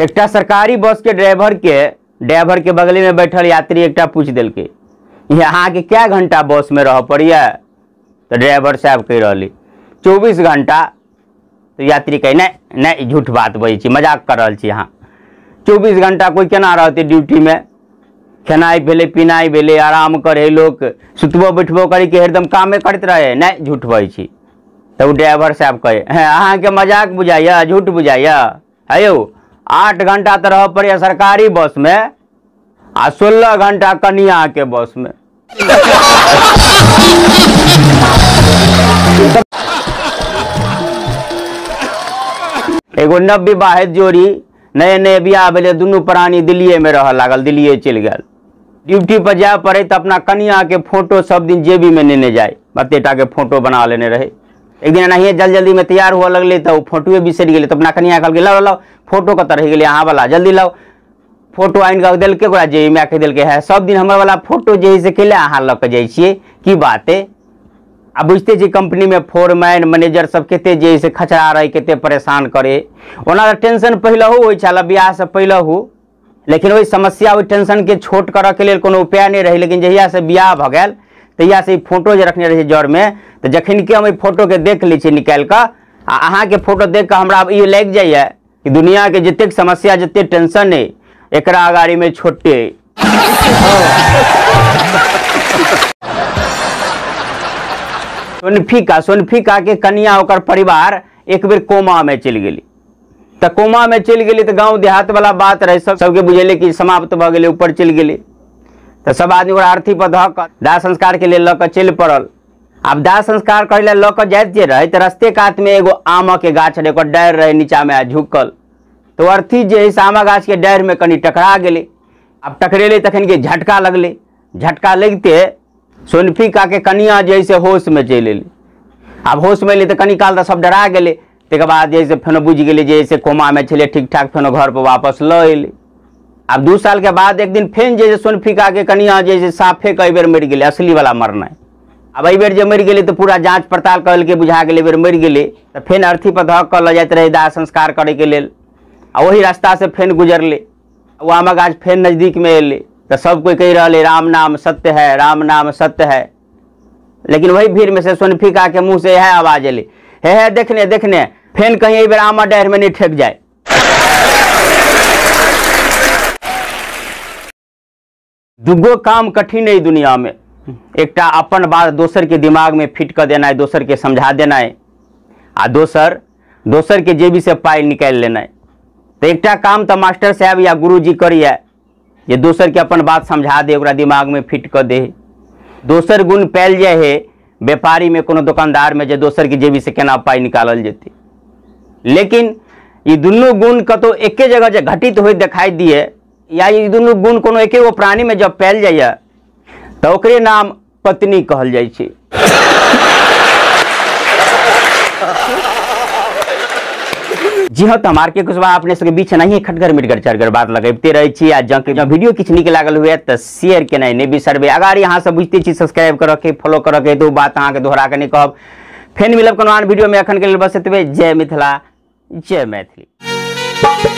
एकटा सरकारी बस के ड्राइवर के बगले में बैठल यात्री एकटा पूछि देलकै, अहाँके कै घंटा बस में रह पड़ैया? तो ड्राइवर साहब कहि रहली 24 घंटा। तो यात्री कहे नहीं नहीं झूठ बात बजै छी, मजाक कर रहल छी अहाँ। 24 घंटा कोई केना रहतै ड्यूटी में? खेनाइ भेलै, पिनाइ भेलै, आराम करे लोक, सुतबो बैठबो करे कि हरदम कामे करैत रहे? नहीं झूठ बजै छी। तब ओ ड्राइवर साहब कहे, हैं अहाँके मजाक बुझाइया, झूठ बुझाइया? है यौ 8 घंटा तो रह पड़ैया सरकारी बस में आ 16 घंटा कनिया के बस में। एगो नवविवाहित जोड़ी नए नए बियाह भेलै, दुनू प्राणी दिल्लीए में रह लागल, दिल्लीए चलि गेल। ड्यूटी पर जाय पड़े तो अपना कनिया के फोटो सब दिन जेबी में नेने जाय, बतेटा के फोटो बना लेने रहे। एक दिन एनाहिए जल्दी जल्दी में तैयार हुआ लगलै तो फोटोए बिसरि गेलै। तो अपना कनिया कहलकै लाओ लाओ फोटो कतऽ रहि गेलै अहाँ वाला, जल्दी लाओ। फोटो आनि कऽ देलकै ओकरा जेबी में, कहि देलकै है सब दिन हमर वाला फोटो जे है से कैले अहाँ लऽ कऽ जाइ छियै, की बात है? आ बुझते छी कंपनी में फोरमैन मैनेजर सब कते जे से खचरा रहे, कते परेशान करे। ओना तऽ टेंशन पहिलहु होइ छल बियाह से पहिलहु, लेकिन ओहि समस्या ओहि टेंशन के छोट करऽ के लेल कोनो उपाय नहि रहै। लेकिन जहिया से बियाह भऽ गेल तहिया से ई फोटो जे रखने रहै जड़ में, तऽ जखन कि हम एहि फोटो के देख लै छियै निकालि कऽ, आ अहाँके फोटो देख कऽ हमरा ई लागि जाइए कि दुनिया के जतेक समस्या जतेक टेंशन अइ एकरा अगाड़ी में छोटे। सोनफिका के कनिया ओकर परिवार एक बेर कोमा में चलि गेली। तऽ कोमा में चलि गेली तऽ गाँव देहात वाला बात रहे, सब सबके बुझेलै कि समाप्त भऽ गेलै, ऊपर चलि गेलै। तऽ सब आदमी ओकरा अर्थी पर धऽ कऽ दाह संस्कार के लेल लऽ कऽ चलि पड़ल। आब दाह संस्कार करै लए लऽ कऽ जाइत जे रहै तऽ रस्ते कात में एगो आमक के गाछ रहै, ओकर डारि रहै नीचा में आ झुकल। तऽ अर्थी जे है से आमक गाछ के डारि में कनि टकरा गेलै। आब टकरेलै तखन के झटका लगलै, झटका लगिते सोनफिका के कनिया जे है से होश में चलि एलै। आब होश में एलै तऽ कनि काल तऽ सब डरा गेलै, तकर बाद जे है से फेनो बुझि गेलै जे है से कोमा में छलै ठीक ठाक, फेनो घर पर वापस लऽ एलै। आब 2 साल के बाद एक दिन फेन जे है सोनफिका के कनिया जे है साफे कई बेर मरि गेलै, असली वाला मरनाइ। आब एहि बेर जे मरि गेलै तऽ पूरा जाँच पड़ताल करलकै, बुझा गेलै बेर मरि गेलै। तऽ फेन अर्थी पर धऽ कऽ लऽ जाइत रहै दाह संस्कार करैके लेल, आ ओही रास्ता से फेन गुजरलै। ओ आमक गाछ फेन नजदीक में एलै तऽ सब कोइ कहि रहल है राम नाम सत्य है, राम नाम सत्य है। लेकिन वही भीड़ में से सोनफिका के मुँह से इएह आवाज एलै, हे हे देखने देखने फेन कहीं एहि बेर आमक डाढ़ि में नहीं ठेक जाए। दूगो काम कठिन है दुनिया में, एकटा अपन बात दोसर के दिमाग में फिट कऽ देनाइ, दोसर के समझा देनाइ, आ दोसर दोसर के जेबी से पाइ निकालि लेनाइ। तऽ एकटा काम तऽ मास्टर साहब या गुरुजी करिए जे दोसर के अपन बात समझा दे, ओकरा दिमाग में फिट कऽ दे। दोसर गुण पायल जाइ है व्यापारी में, कोनो दोकानदार में, जे दोसर के जेबी से केना पाइ निकालल जेतै। लेकिन ई दुनू गुण कतौ एके जगह जे घटित होइत देखाइ दिए, या ई दुनू गुण कोनो एके गो प्राणी में जब पायल जाइए तऽ ओकरे नाम पत्नी कहल जाइ छै। जी हाँ, तो हम आर के कुशवाहा अपने सबके बीच नहीं खटगर मिटगर चरगर बात लगबिते रहै छी। आ जँ वीडियो किछु नीक लागल हुए तऽ शेयर केनाइ नहि बिसरबै। अगर अहाँ सब बुझिते छी सब्सक्राइब करऽ के, फॉलो करऽ के, तऽ ओ बात अहाँके दोहरा कऽ नहि कहब। फेर मिलब कोनो आन वीडियो में, एखन के लेल बस एतबे। जय मिथिला, जय मैथिली।